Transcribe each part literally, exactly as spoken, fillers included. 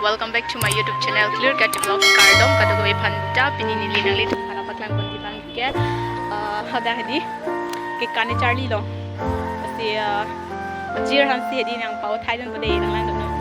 Welcome back to my YouTube channel, Clear Cut Vlogs. Kardom kadokave aphan ta. Pini neli nangliphan nangpaklang ponji abang ke, eh, hadak hedi kekan charlilo. Lasi, eh, jirhan si hedi nangpao thai dunpo dei, nanglang dunnon.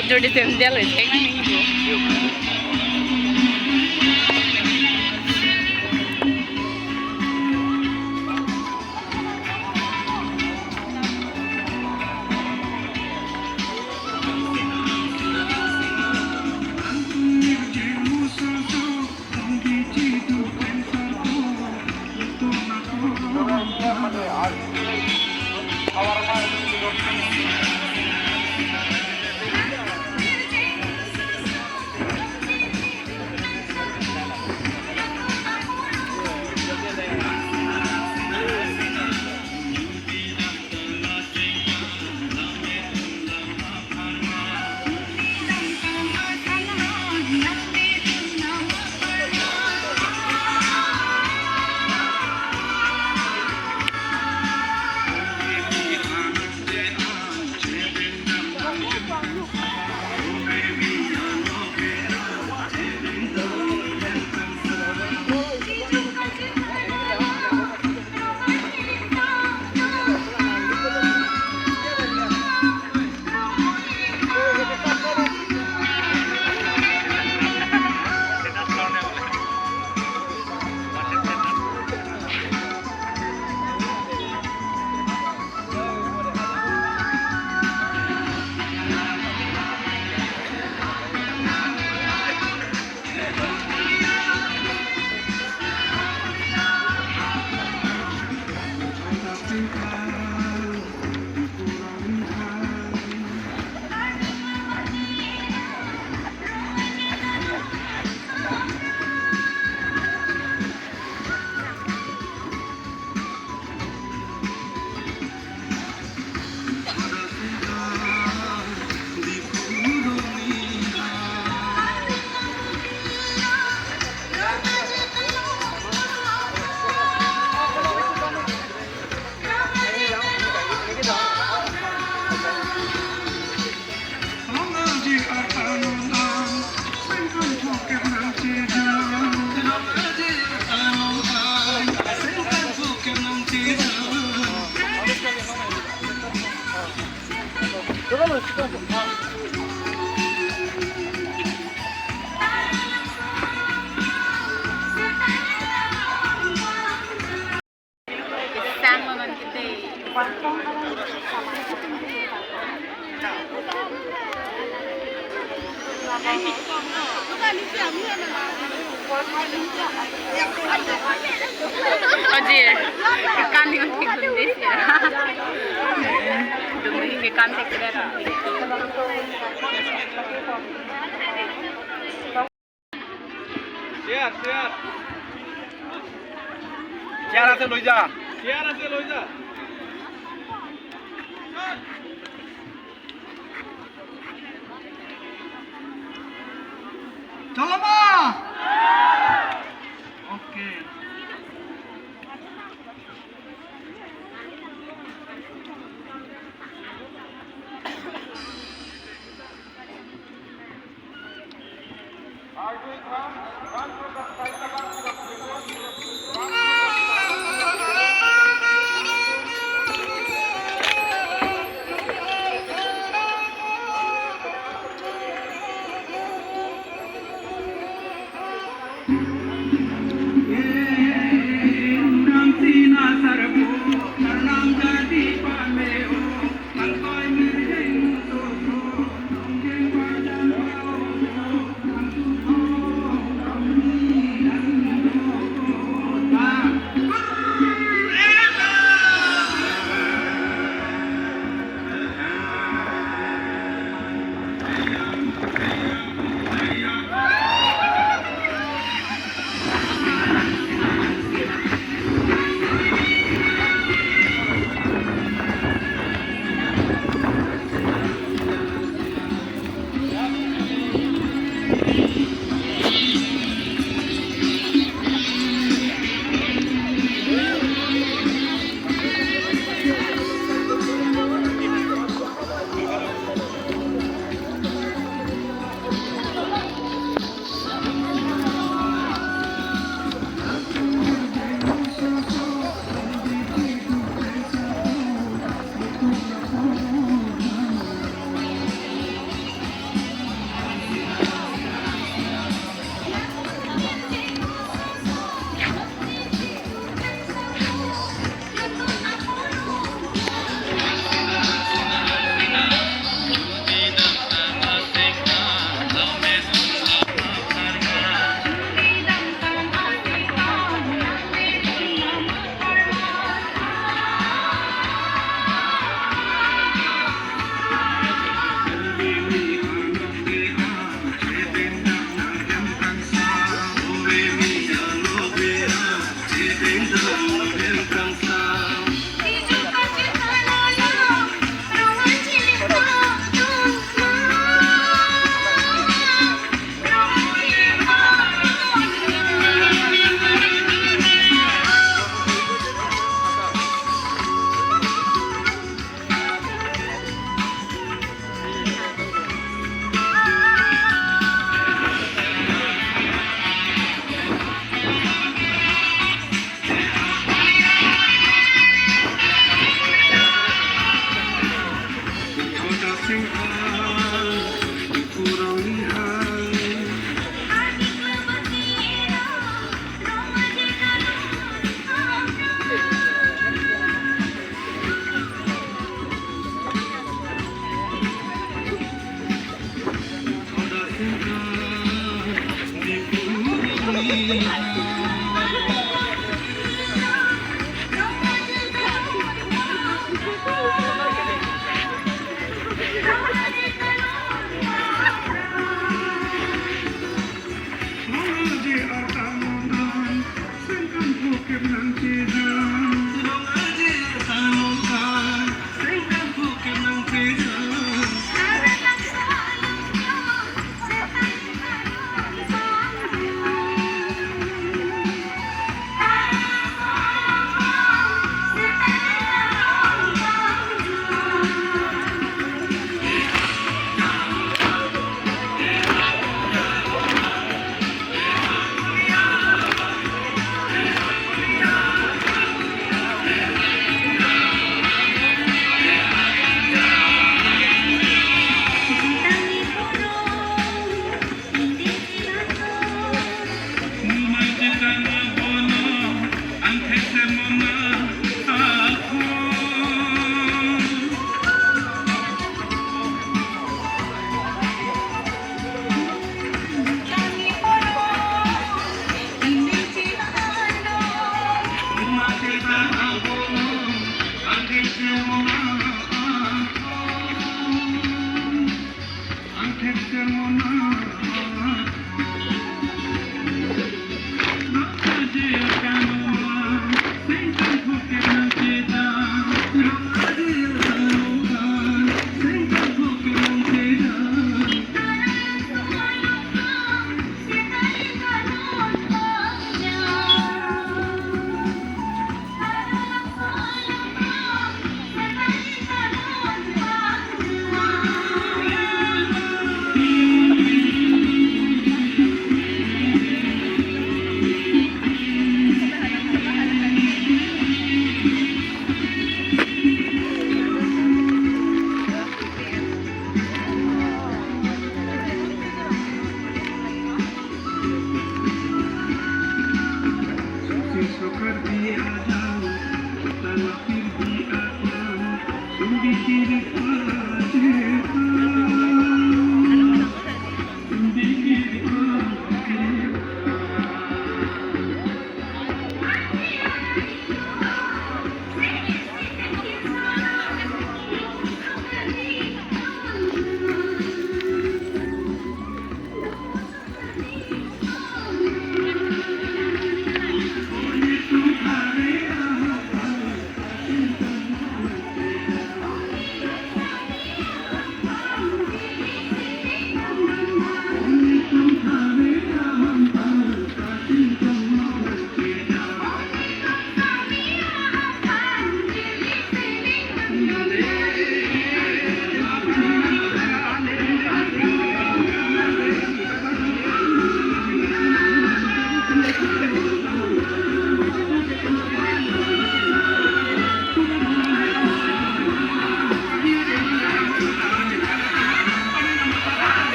Utur di sendal, eh, kayak mana ini? Sang naman kita eh. Ajir, kekan ni kan thik dun dei si. Dun dei kekan thik dei ra. Chair, chair. Chair ase loi ja. Chair ase loi ja. Chalo ma? Okay.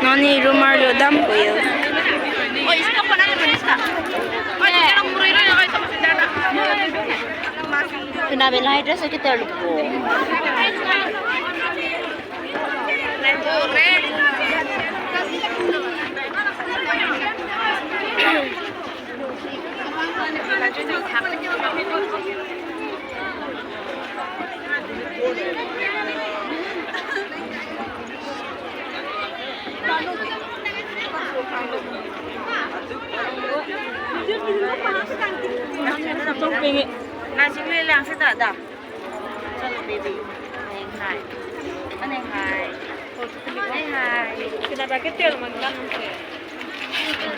Non ne room arlo dampo yo. Pina belai dress kita lupo. Nasi mele lang seta da. Chalo, baby. Aneng hai. Aneng hai. Aneng hai. Kenapa kecil, Mang?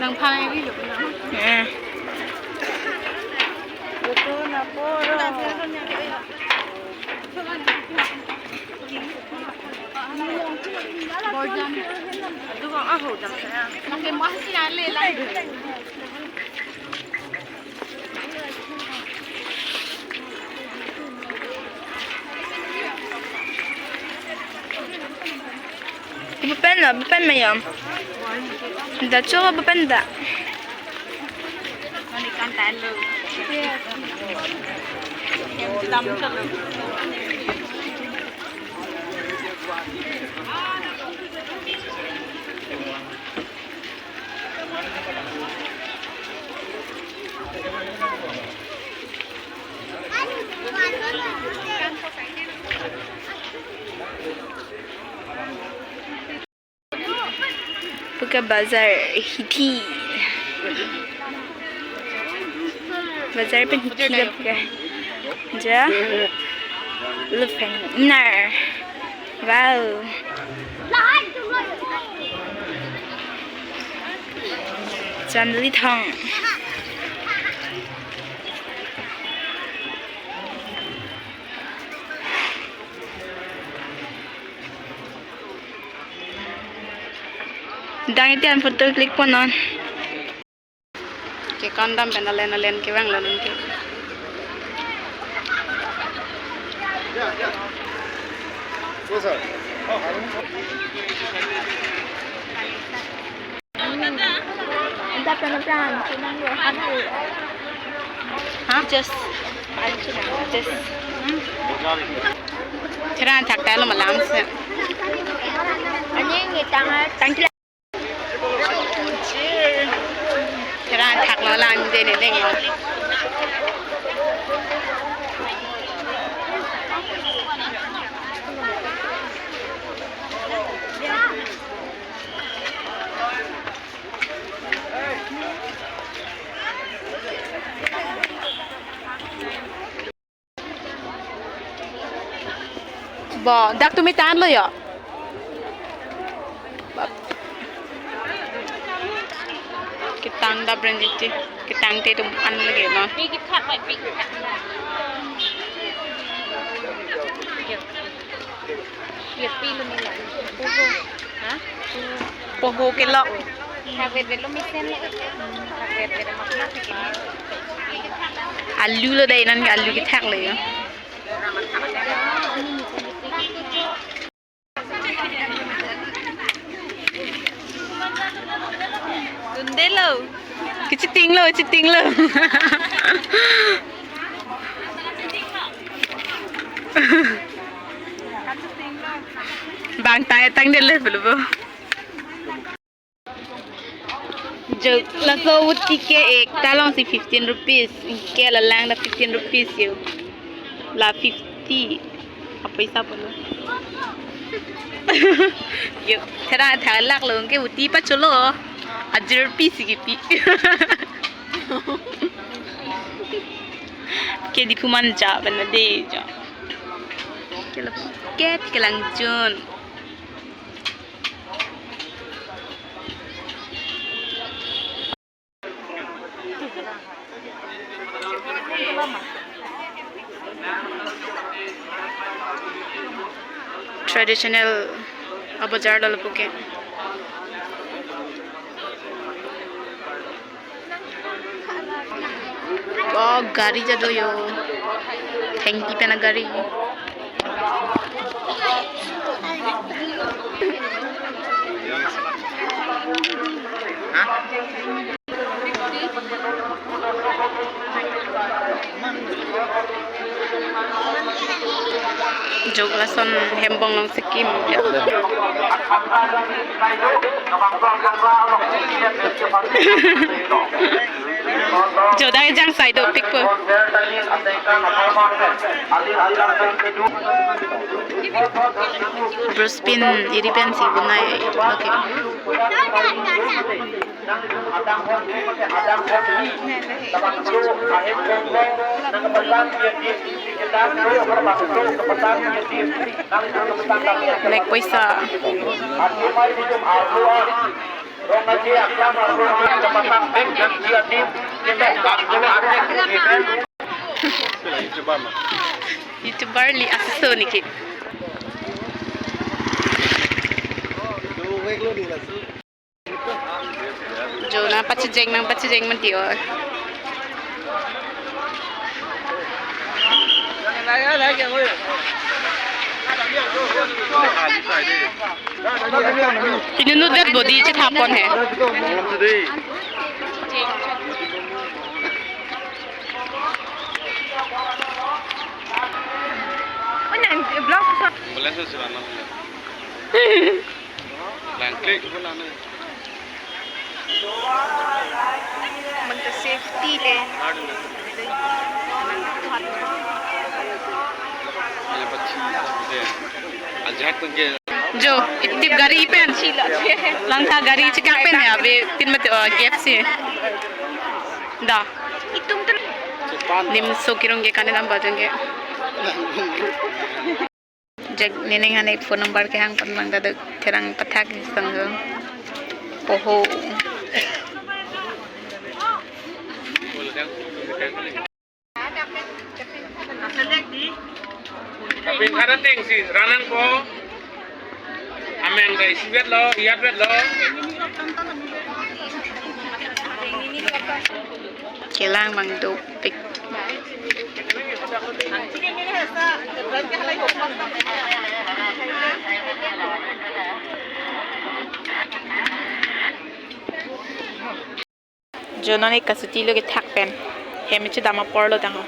Nang paham ini loh. Eh. Betul, apa orang? Borjan. Aduh, kok ah, borjan saya. Makin mahal sih, ale, lagi. Bupen lo, bupen mayom. Da cho bupen da. Manikan talo. Yang dalam talo. Puke bazar hithi. Bazar pen hithi lo puke. Ja. Lupeng nar. Wow. Chandeli thong. Dang iti an photo click ponon. Ke kandam pen alen alen kevang lo nonke. Anta pran pran, chinang lo, hanu. Ha? Just, just. Therang thakta lo malang se. Ani ngi tang, tang kila. Therang thak lo lang de ne deng lo. Bo, dak tumi ta anlo yo. Bap. Ketang da brand iti. Ketang te tum an lagi ma. Big cut, big cut. Poho. Ha? Poho kelok. Alu lo dei, non ke alu kethak lo yo. Dunde lo. Kechiting lo, chiting lo. Bang tang tang de le bulu bo. Jo, laso uti ke ekta alongsi fifteen rupees. Ke lalang ta fifteen rupees yo. La fifty. Apa isa polo? Yo, thera thalak lo ke uti pacholo. Ajir rupees kipi. Ke Diphu man ja bana de ja. Ke la ke kelang jun. Traditional abajar lapu ke. Oh, gari jado yo. Thengpi pen agari. Jok lason hembong alongsi kim. Jodai jang sai dopik po. Brush pen, iri pensi bunai. Okay. Nek poisa. YouTuber li aso niki. Jo nangpachijeng, nangpachijeng mati o. Inunu det body chethap pon he. Ambulance sila na. Lang klik pun anu. Mangta safety le. Hanya pachis de. Ajak tengke. Jo, itip gari pen. Langtha gari chekak pen ya, be tin mati, oh, gap si. Da. Itum ten. Nim so kirung ke kane dam bajang ke. Jack nining ane phone number kehang pon lang, kadok therang pathak sang jo. Poho. Kapin kada ting si ranang po. Ameng dai si wet lo, iyat wet lo. Kelang bang dopik. Jo non ik kasuti lo kethak pen. Hem chedam apor lo tangho.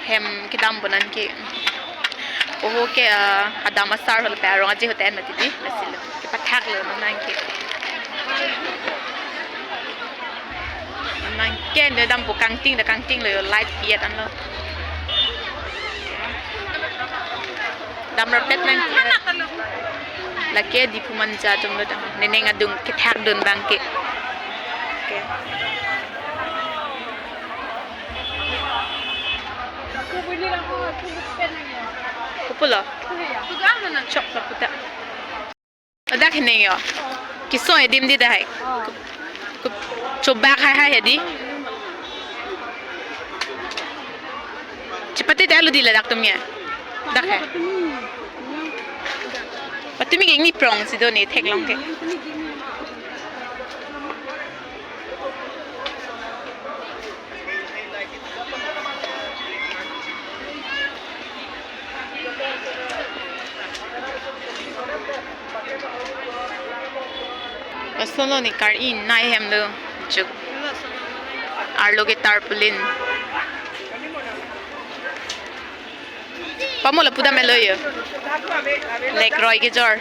Hem kedam bonan ke. Oho ke, ah, adam asar hol pe arong aje hoten mati di. Lasi lo. Kepathak lo non nang ke. Nang ke ne dam bo kangting da kangting lo, light piat an lo. Dam rapet nang ke. Lake Diphu Manja atum lo tang. Neneng adung kethak dun abang ke. Okay. Kopulo? Chok lapu ta. Ladak heneng yo. Keso adim di dahai. Ku-, ku-, chobak hai hai hedi. Chepate ta lo di ladak atum ya. Dak hai. Patumi ke ingni prong si do ne theklong ke. Laso lo ne kar-i nai hem lo juk. Arlo ke tarpaulin. Pamo lapu dam-et lo yo. Lake roi kejor.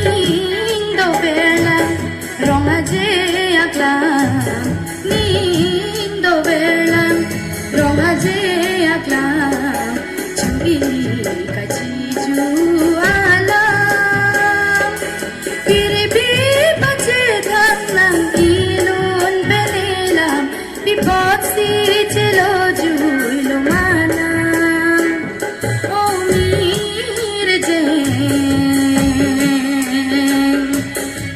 Ning dover lang rong aje aklang, ning dover lang rong aje aklang, changbi kachiju alam. Piripi pachethang nang ilun penelam, pi apotsi chelo jui lo ma nang, o mirjeng.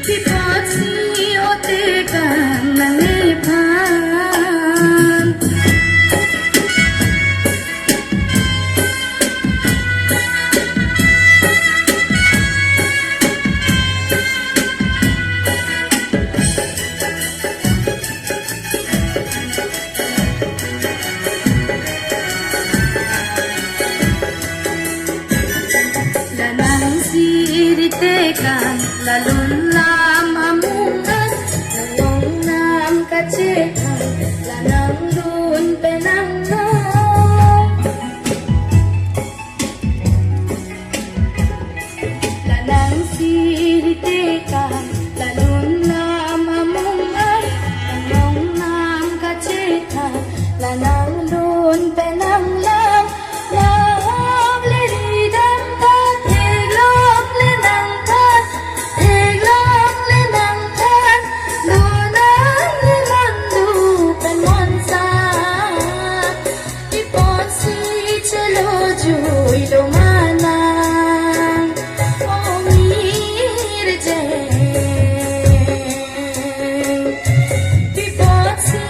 Pi apotsi o tekang nangne aphan. La nang siri tekang, la lun lam amung an, la long nam kachethang, la nang lun penang nang. La nang siri tekang, la lun lam amung an, la long nam kachethang, la nang lun penang lam, la hap le ridam ta, theklong le nangthan, theklong le nangthan, lo nang le mandu pen monsa. Pi apotsi chelo jui lo ma nang, o mirjeng. Pi apotsi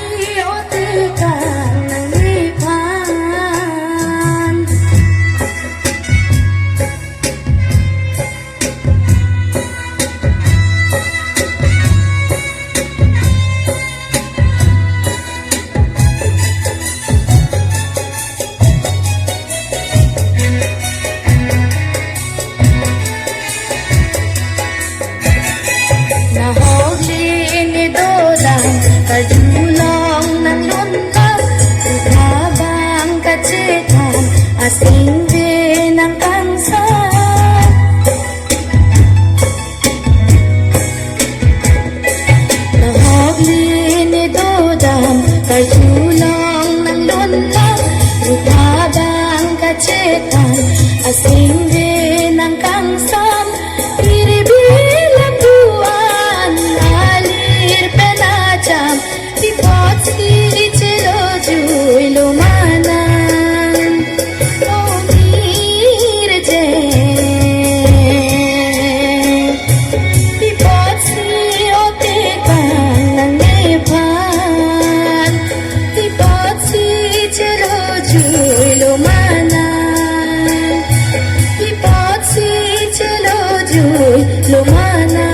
o tekang nangne aphan. Nahok le ne dodam, karjulong nang lun lam, rupha abang kachethang, asing ve nang kangsam. Nahok le ne dodam, karjulong nang lun lam, rupha abang kachethang, asing Ichelo jui lo mana, o nirje. Pi apotsi o tekang nangne phan. Pi apotsi ichelo jui lo mana. Pi apotsi ichelo jui lo mana.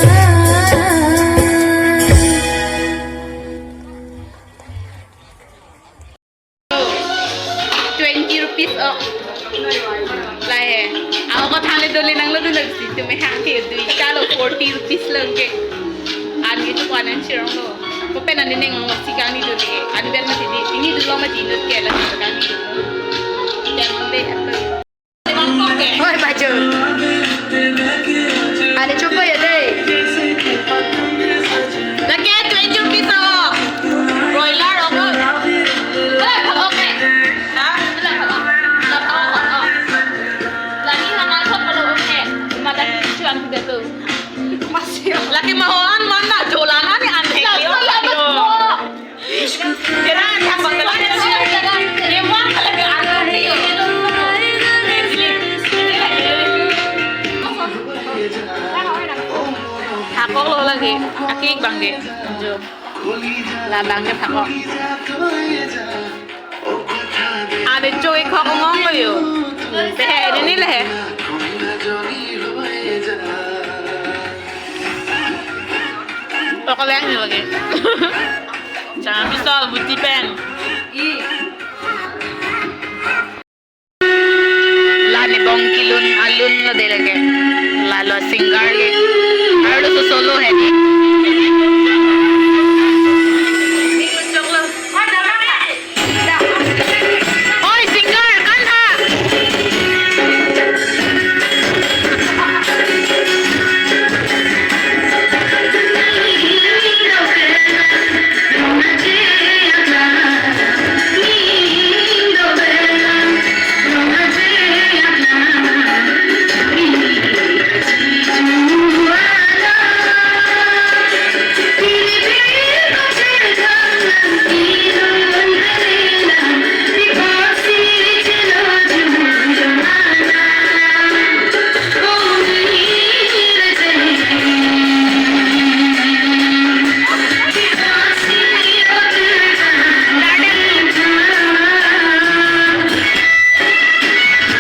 Twenty rupees o. Lahei. Ako ko thangle dole nanglo dun si tumi hang ke dui chalo forty rupees lang ke. An ke tu kanan chirong lo. Ko pen an ning lo si kangni dole. An ben mati di. Ini dolo mati nut ke la si kangni dolo. Kya mande ato. Hoi, baju. Ani chopo ya dei. Lake twenty rupees o. Broiler o. Wala phak ok. Ha? Wala phak ok. Wala phak ok. Lani hana chopo lo ok. Mata chuan betul. Masih. Lake mahoan mana jolana ni anthek yo. Wala phak ok. Phak ok lo lake, akik bang ke. Jo. La bang ke phak ok. Ade jo ik hok ngong lo yo. Te he, ini le he. Pokok lang ni lake. Chang bisol buti pen. La ne bong kilun alun lo dei lake. La lo singer ke. Arlo so solo he ni. Oi, singer, kan ha.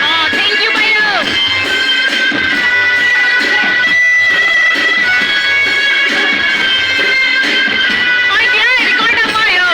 Oh, thank you, Bayo. Oi, dia, record apa, yo?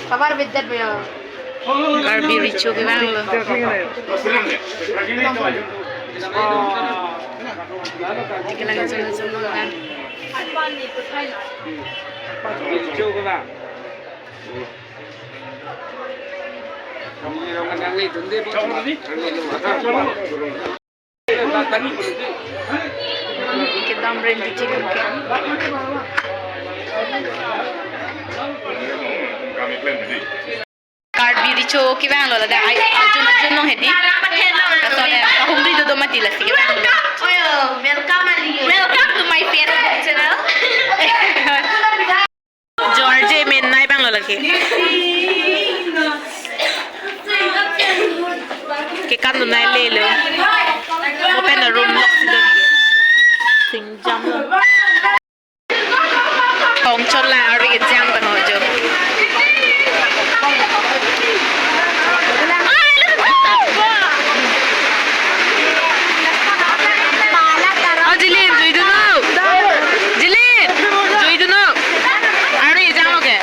Kabar bidet beliau. Karbi Recho kevang lo. Kelang jong jong lo kan. Kedam ren di chilun ke. Karbi Recho kevang lo lada. Ai, ajun, ajun long hedi. Lason, eh, humri dodo mati lasi kevang lo. Welcome, welcome, welcome to my favorite channel. George menei abang lo lake. Kekan dunei lelo. Open the room lock si dun ke. Singjam lo. Kongchon la ari kejang abang ho jo. Oh, Jilin, jui dun non. Jilin, jui dun non. Ari kejang lo ke.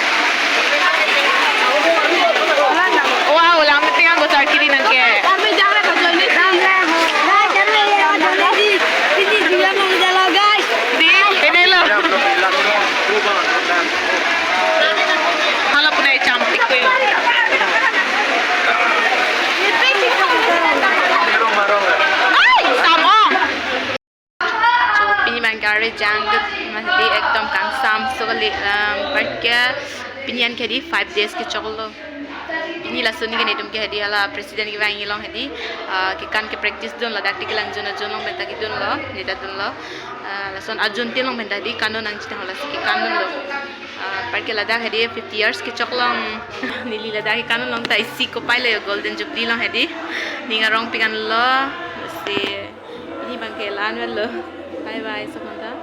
Wow, lang meeting ang gosar kiri nang ke. Di, ini lo. Hala punai campik ko yun. Ay, samong. So, pini abang ke ari kejang dut, mati ekdom kangsam so kali, um, apar ke pini an ke hedi five days kechoklo. Pini lason ke netum ke hedi hala president kevang along hedi, uh, kekan ke practice dun ladak ti kelang jun jun along penta kedun lo, neta dun lo. Uh, lason ajun tin along penta hedi kan dun nangji ta hala si kekan dun lo. Uh, apar ke ladak hedi fifty years kechoklo. Neli ladak kekan dun along ta isi kopai le golden jubilee along hedi. Ning arong pik an lo. Si Pini abang ke la-an lo. Bye bye, sophonta.